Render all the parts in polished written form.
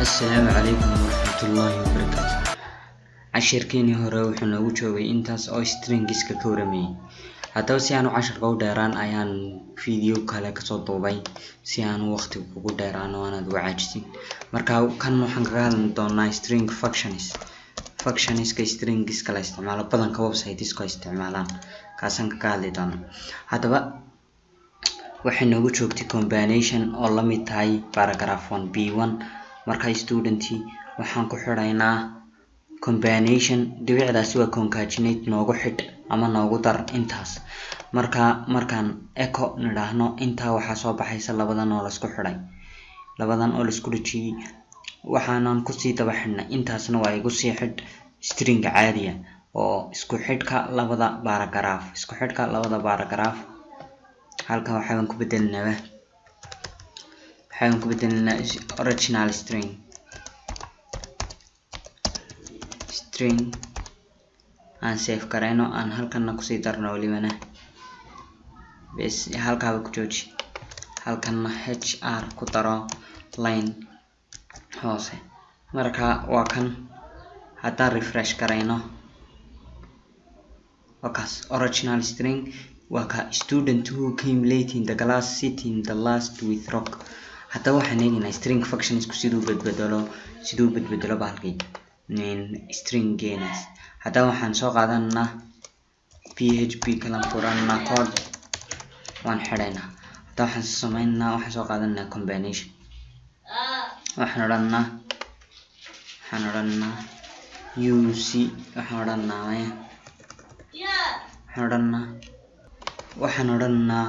Assalaamu calaykum waraxmatullaahi wabarakaatu. Cashirkeenii hore wuxuu noogu joogay intaas oo stringiska ka waramayay. Haddaba, si aanu casharka u dheeraan ayaan video kale kasoo duubay, si aanu waqtiga kugu dheeraan oo aanaad uga caajisin. Marka kan waxaan kaga hadli doonaa string functions, functionska stringiska la isticmaalo, badanka websiteska ay isticmaalaan, kaasaan kaga hadli doonaa. Haddaba waxay noogu joogtay combination oo la mid tahay paragraph one p one. Marka student waxaan ku xidhaynaa combination, dhibicdaasi waa concatenate, noogu xidh ama noogu dar intaas. Marka markaan echo nidhaahno, intaa waxaa soo baxaysa labadan oo laisku xidhay, labadan oo laisku dhejiyey. Waxaanan kusii daba xidhnay intaasna waa igu sii xidh string caadiya oo isku xidhka labada paragraph, isku xidhka labada paragraph. Halkan waxaan ku bedelinaa original string. Aan save garayno, aan halkanna kusii darno welibana. Bes, halkaaba ku jooji. Halkanna hr ku daro, line hoose. Marka waa kan, haddaan refresh garayno, waa kaas original string, waa ka "Student who came late in the class sitting the last with rock". Haddaba waxaan eegaynaa string functionsku siduu bedbedelo bahalkii string-geenaas. Haddaba waxaan soo qaadanaa PHP kalan, furanaa code, waan xidhaynaa. Haddaba waxaan sameynaa, waxaan soo qaadanaa combination. Waxaan odhanaa uc, waxaan odhanaa maya, waxaan odhanaa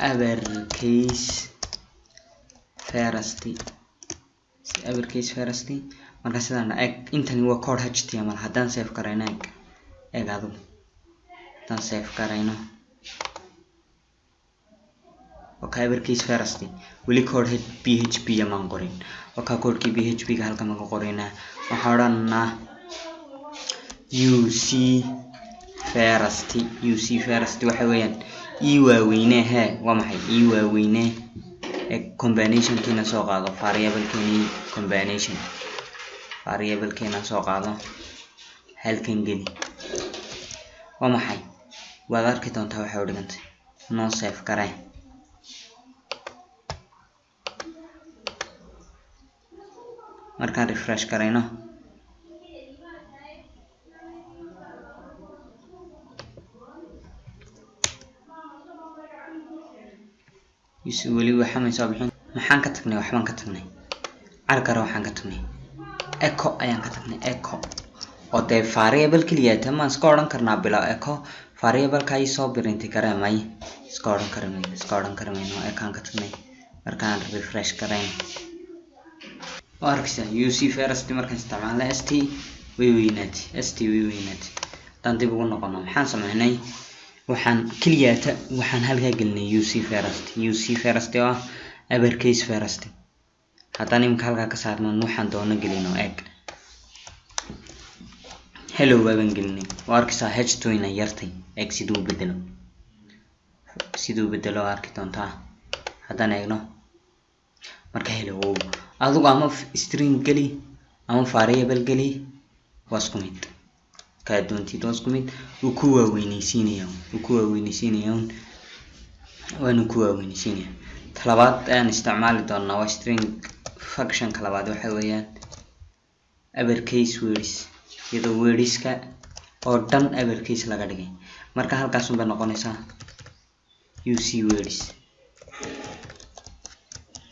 uppercase first, uppercase first. Marka sidaan eg, intani waa code HTML. Haddaan save garayno, eg eg adigu, haddaan save garayno, waa uppercase first. Weli code PHP maan qorin. Waa ka codekii PHP ga halkan baan ku qoraynaa. Waxaan odhanaa uc first. Uc first waxa weeyaan e waaweyne. He, waa maxay e waaweyne? Combinationkiina soo qaado, variablekeeni combination variablekeena soo qaado, halkan geli. Waa maxay? Waad arki doontaa waxay u dhigantay. Noo save garee. Markaan refresh garayno, weli waxa may soo bixin. Maxaan ka tagnay? Waxbaan ka tagnay cargara, waxaan ka tagnay echo ayaan ka tagnay. Echo oo dee variable keliya tamaan iska odhan karnaa bilo echo variableka ay soo print garee? May, iska odhan kari mayno, iska odhan kari mayno. Echoan ka tagnay. Markaan refresh garayn, oo arkaysa uc first. Markaan isticmaalnay, st way weynaatay, st way weynaatay. Haddaan dib ugu noqono, maxaan sameynay? Waxaan keliyaata waxaan halkaa gelinay uc first, uc first oo ah uppercase first. Haddaan imika halkaa ka saarno, waxaan doono gelino, eg, hello baaban gelinay. Waa arkaysaa h two inay yartay. Eg siduu bedelo, siduu bedelo arki doontaa haddaan eegno. Marka hello adigu ama string geli ama variable geli, waa isku mid. Kaa doontid waa isku mid. Wuu ku waaweyneysiinaya, wuu ku waaweyneysiinaya, waanu ku waaweyneysiinaya. Talabaad ayaan isticmaali doonaa waa string functionka labaad, waxa weeyaan uppercase words, iyadoo wordska oo dhan uppercase laga dhigay. Marka halkaas un bay noqonaysaa uc words.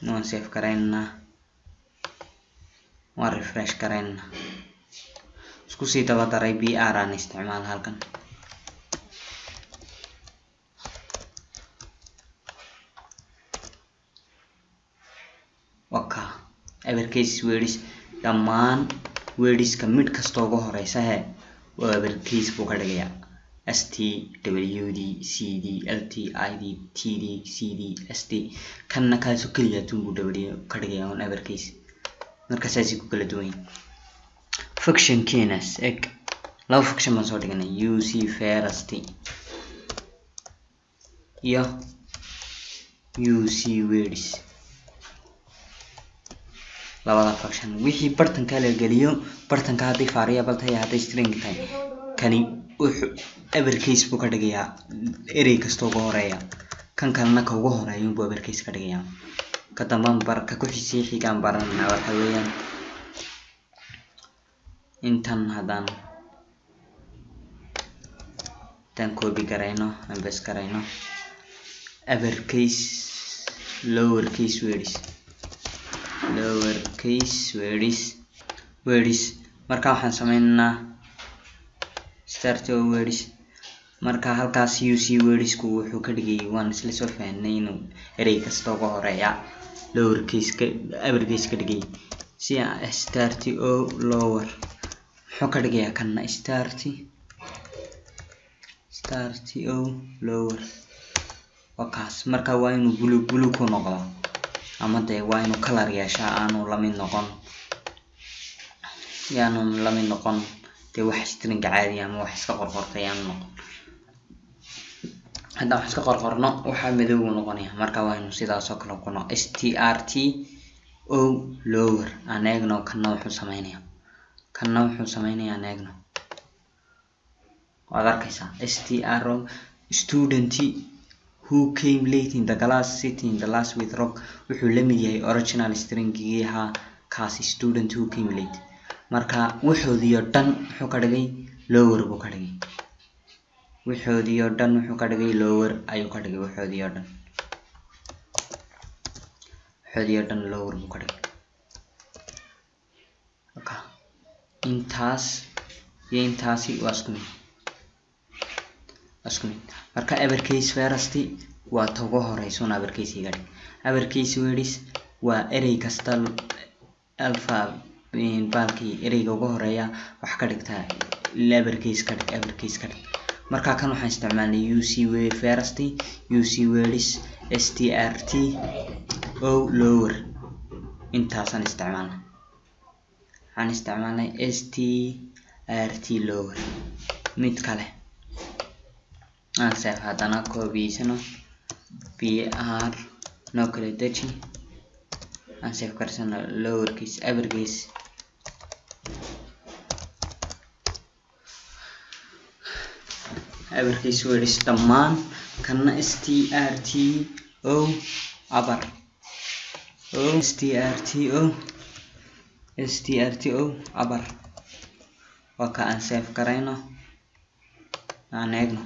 Waan save garaynaa, waan refresh garaynaa. Isku sii daba daray br aan isticmaal halkan. Waka uppercase words, dhammaan wordska mid kasta ugu horeysa he waa uppercase buu ka dhigayaa: s t, w d, c d, l t, i d, t d, c d, s t. Kanna kaasoo keliya tunbuu w ka dhigayaa on uppercase. Marka saasay ku kala duwan yihin functionkeenaas. Eg, laba function baan soo dhiganay, uc first iyo uc words. Labada function wixii bartanka la geliyo, bartanka haddii variable tahay, hadday string tahay, kani wuxuu uppercase buu ka dhigayaa erey kasta uga horeeya. Kan kalena ka ugu horeeya unbuu uppercase ka dhigayaa. Ka dambaan bar ka ku xisii xigaan baranana waxa weeyaan intan haddaan copy garayno, aan paste garayno, uppercase, lower case words, lower case words. Marka waxaan sameynaynaa start o words. Marka halkaas uc wordsku wuxuu ka dhigayay, waan isla soo fahnay inuu erey kasta uga horeeya lower case ka uppercase ka dhigay. Si start o lower muxuu ka dhigayaa? Kanna start o lower waa kaas. Marka waa inuu blue blue ku noqdo, ama dee waa inuu color yeeshaa, aanu lamid noqon, yaanu lamid noqon dee wax string caadi ama wax iska qorqortay yaanu noqon. Haddaan wax iska qorqorno, waxaa madow uu noqonaya. Marka waa inuu sidaas oo kale ku noqo strt o lower. Aan eegno kanna wuxuu sameynaya, kanna wuxuu sameynaya, aan eegno. Waad arkaysaa str student who came late in the class sitting in the last with rock wuxuu la mid yahay original stringigii ahaa kaasi, student who came late. Marka waxoodii oo dhan muxuu ka dhigay? Lower buu ka dhigay. Waxoodii oo dhan wuxuu ka dhigay lower ayuu ka dhigay. Waxoodii oo dhan, waxoodii oo dhan lower buu ka dhigay. Okay. Intaas iyo intaasi waa isku mid, waa isku mid. Marka uppercase first waa ta ugu horeysa un uppercase iga dhig. Uppercase words waa erey kasta alpha baalkii ereyga ugu horeeya wax ka dhigtaa uppercase ka dhig, uppercase ka dhig. Marka kan waxaan isticmaalnay uc first, uc words, strt o lower. Intaasaan isticmaalnay. Waxaan isticmaalnay strt lower. Mid kale aan save, haddana koobiyeysano, br noo kala deji, aan save karsano. Lowercase, uppercase, uppercase words dhammaan. Kana strt o upper o strt o strt o upper waa ka. Aan save garayno, aan eegno.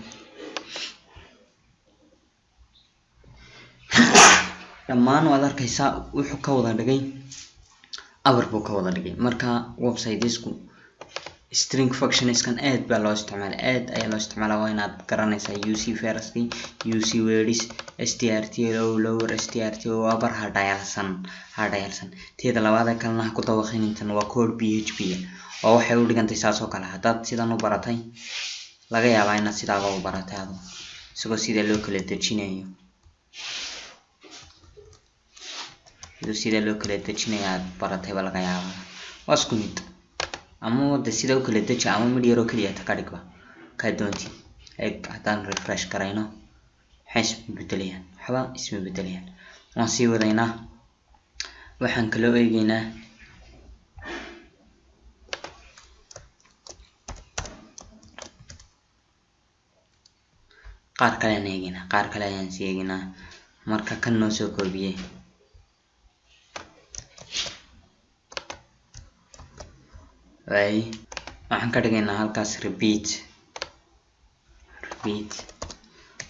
Dhammaan waad arkaysaa, wuxuu ka wada dhigay upper buu ka wada dhigay. Marka websitesku string functionskan aad baa loo isticmaala, aad ayaa loo isticmaala. Waa inaad garanaysaa uc first, uc words, strt o lower, strt o upper. Ha dhayalsan, ha dhayalsan. Teeda labaada kalena ha ku dabaqin. Intan waa code PHP oo waxay u dhigantay saas oo kale. Haddaad sidan u baratay, laga yaabaa inaad sidaaba u baratay adu isagoo sida loo kala dejinayo, iyadoo sida loo kala dejinayo aad baratay ba laga yaabaa. Waa isku mid. Ama wada sida u kala deji, ama mid yaroo keliya ta ka dhigba kaa doonti. Eg, haddaan refresh garayno, maxay isma bedelayaan? Waxba isma bedelayaan. Waan sii wadaynaa. Waxaan kaloo eegeynaa qaar kale ayaan eegeynaa, qaar kale ayaan sii eegeynaa. Marka kan noo soo koobiyey waay, waxaan ka dhigaynaa halkaas repeat. Repeat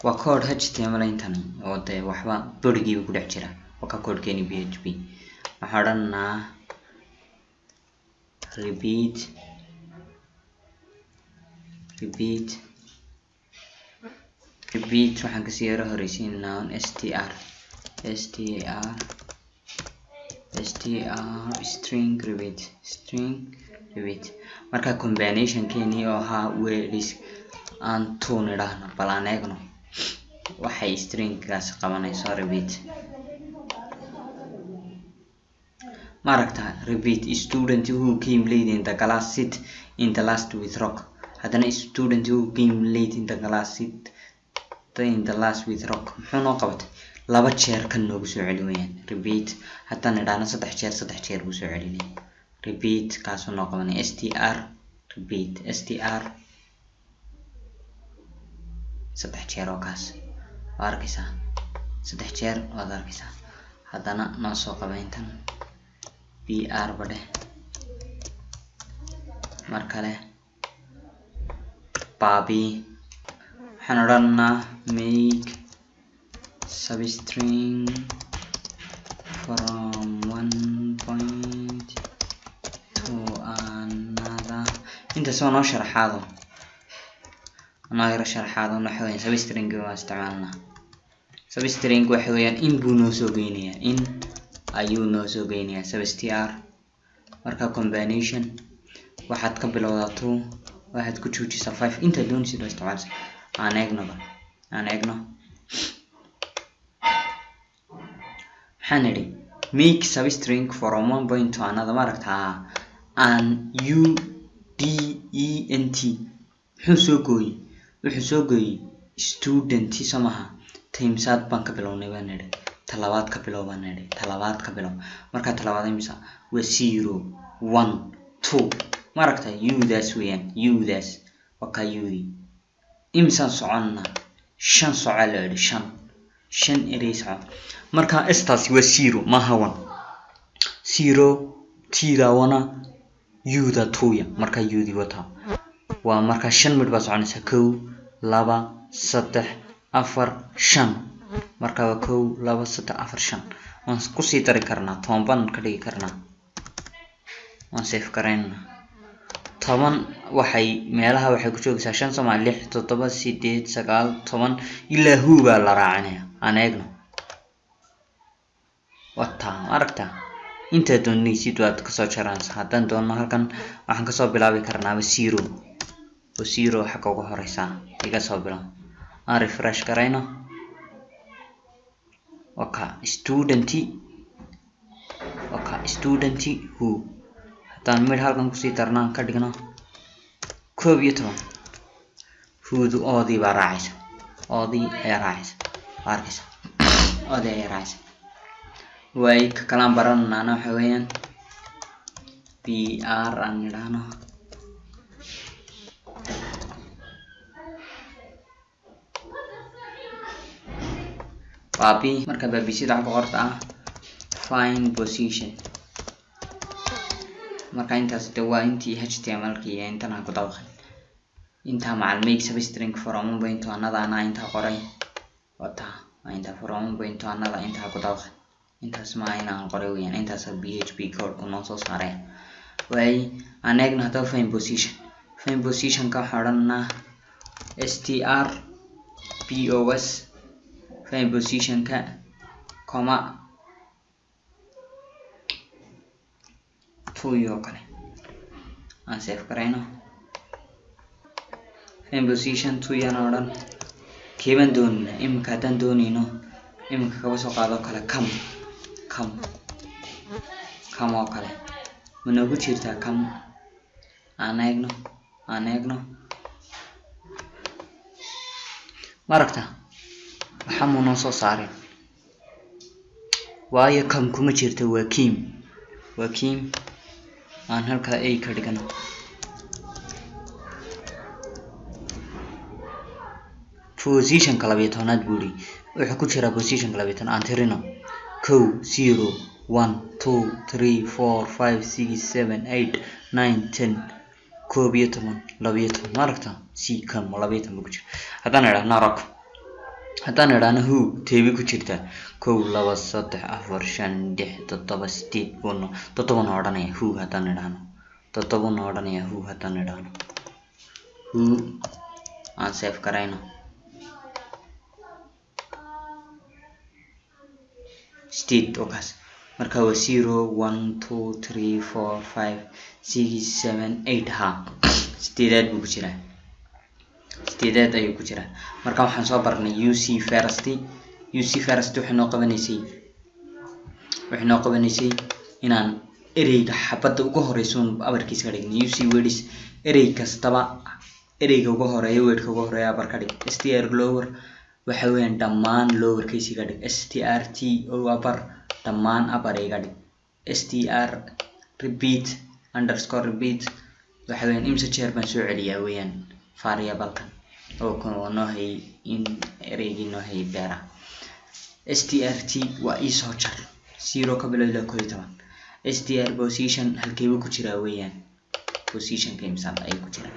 waa code HTML intani oo dee waxba borigiiba ku dhex jira. Waa ka codekeeni PHP. Waxaan odhanaa repeat, repeat, repeat. Waxaan kasii yaro horeysiinaa str, str, str string repeat, string repeat. Marka combinationkeenii oo ahaa words aan two nidhaahno, bal aan eegno waxay stringgaas qabanayso. Repeat, ma aragtaa? Repeat student who came late in the class sit in the last with rock. Haddana student who came late in the class sit in the last with rock. Muxuu noo qabatay? Laba jeer kan noogu soo celi weyaan repeat. Haddaan idhaahno saddex jeer, saddex jeer buu soo celinaya. Repeat kaasuu noo qabanaya. Str repeat, str saddex jeer oo kaas waa arkaysaa, saddex jeer waad arkaysaa. Haddana noo soo qaba intan, br badheh mar kale baabi. Waxaan odhanaa make substring from one point to another. Intaas waa noo sharaxaado, noo yaro sharaxaado. Waxa weeyaan substring waan isticmaalnaa. Substring waxa weeyaan in buu noo soo geynayaa, in ayuu noo soo geynayaa substr. Marka combination waxaad ka bilowdaa two, waxaad ku joojisaa five, intaad doonaysid waa isticmaalaysa. Aan eegnoba, aan eegno. Maxaan idhi? Make substring from one point to another. Ma aragtaa? An u d e n t muxuu soo gooyey? Wuxuu soo gooyey student, soo maha? Timesaad baan ka bilownay baan idhi, talabaad ka bilow baan idhi, talabaad ka bilow. Marka talabaad imisa waa? Zero, one, two. Ma aragtaa? Udaas weeyaan, udaas waa kaa. Udi imisaan soconna? Shan soco la idhi, shan erey soco. Marka staasi waa zero, maaha one. Zero tida wana, uda twoya. Marka udi wataa waa marka shan midh baa soconaysa: kow, laba, saddex, afar, shan. Marka waa kow, laba, saddex, afar, shan. Waan kusii dari karnaa, 10 baan ka dhigi karnaa. Waan save garaynaa. 10 waxay meelaha waxay ku joogaysaa shan soma, lix, toddoba, sideed, sagaal, 10, ilaa hu baa la raacinaya. Aan eegno. Wataa, ma aragtaa? Intaad doonaysid waad kasoo jaranaysaa. Haddaan doonno halkan waxaan kasoo bilaabi karnaaba zero, oo zero xagga uga horeysaa iga soo bilow. Aan refresh garayno. Waka student, waka student who. Haddaan midh halkan kusii darnaan ka dhigno 11, whodu oodii baa raacaysa, oodii ayaa raacaysa. Waa arkaysa, oodii ayaa raacaysa. Waay, ka kalaan barananaana waxa weeyaan b r aan idhaahno. Baabi. Marka baabisida waxa ku qorta ah find position. Marka intaas de waa intii HTML-ki iyo intan aan ku dabaqay. Intaa macal make substring from one point to another anaa intaa qoray. Wata waa intaa from one point to another intaa ku dabaqay. Intaas maa inaan qoray weyaan, intaas PHP code-ku noo soo saaraya. Waay, aan eegno haddaba find position. Find positionka waxaan odhanaa str pos find positionka comma two oo kale. Aan save garayno. Find position two yana odhan. Keebaan doonayna iminka? Haddaan doonayno iminka kaba soo qaado kale come oo kale, ma noogu jirtaa come? Aan eegno, aan eegno. Ma aragtaa? Waxa muu noo soo saarin, waayo come kuma jirto. Waa kim, waa kim. Aan halkaa a ka dhigano. Positionka 12aad buu yidhi wuxuu ku jiraa. Positionka 12 aan tirino: kow, zero, one, two, three, four, five, six, seven, eight, nine, 10, 11, 12. Ma aragtaa? C come 12 buu ku jira. Haddaan idhaahno rock, haddaan idhaahno who, teebi ku jirtaa? Kow, laba, saddex, afar, shan, lix, toddoba, sideed buu no, toddoba noo odhanaya who. Haddaan idhaahno toddoba noo odhanaya who. Haddaan idhaahno who, aan save garayno. Sideed oo kaas. Marka waa zero, one, two, three, four, five, six, seven, eight. Ha, sideedaad buu ku jiraa, sideedaad ayuu ku jiraa. Marka waxaan soo barnay uc first. Uc first waxay noo qabanaysay, waxay noo qabanaysay inaan ereyga xabadda uga horeysa un upperkiisa ka dhigno. Uc words, erey kastaba ereyga uga horeeya, wordka uga horeeya upper ka dhig. Str lower. Waxa weeyaan dhammaan lowercase iga dhig. Str t o upper, dhammaan upper iga dhig. Str repeat underscore repeat, waxa weeyaan imse jeer baan soo celiyaa weeyaan variablekan oo kan oo noo hayay in ereygii noo hayay beera. Strt waa iisoo jar, 0 ka bilow ilaa 11. Str position, halkeebuu ku jiraa weeyaan, positionka imsaad ayuu ku jiraa.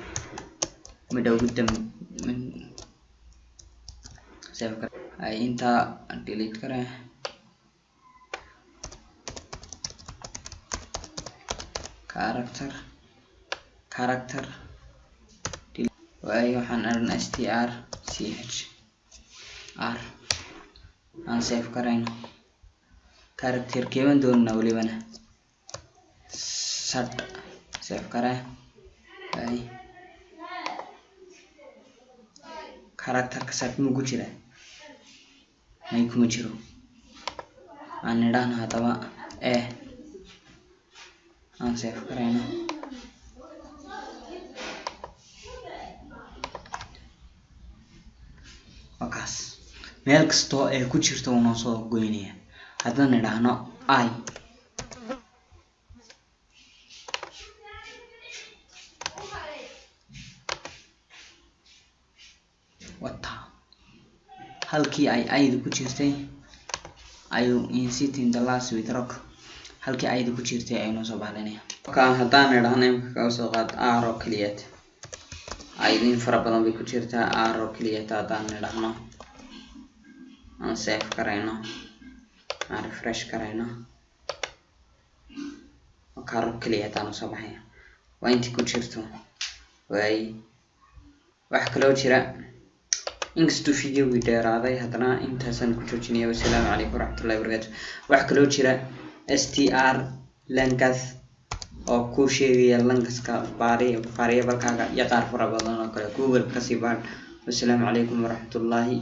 Midha ugu dam save ay intaa delete kare. Character, character waayo waxaan aran str ch r, aan save karayno. Character keeban doonana welibana sad, save kare. Ay characterka sad muu ku jiraa? May, kuma jiro. Aan nidhaahno haddaba e, aan save karayno. Wakaas meel kastoo ay ku jirto uu noo soo goynaya. Haddaan nidhaahno i, wata halkii ay aydu ku jirtay ayuu inserting the last with rock, halkii aydu ku jirtay ayuu noo soo bahlinaya. Marka haddaan nidhaahno imka kaga soo qaad r oo keliyaat, aydu in fara badan bay ku jirtaa, r oo keliyata haddaan nidhaahno, aan save karayno, aan refresh karayno, r oo keliyata noo soo baxaya, waa intii ku jirto. Waay waxaa kaloo jira, inkastuu videogii dheeraaday haddana intaasaan ku joojinaya. Wasalaamu calaykum waraxmatullahi wabarakatu. Waxaa kaloo jira str length oo kuu sheegaya lengthka variablekaaga iyo qaar fara badan oo kale. Google kasii baadh. Wasalaamu calaykum waraxmatullaahi.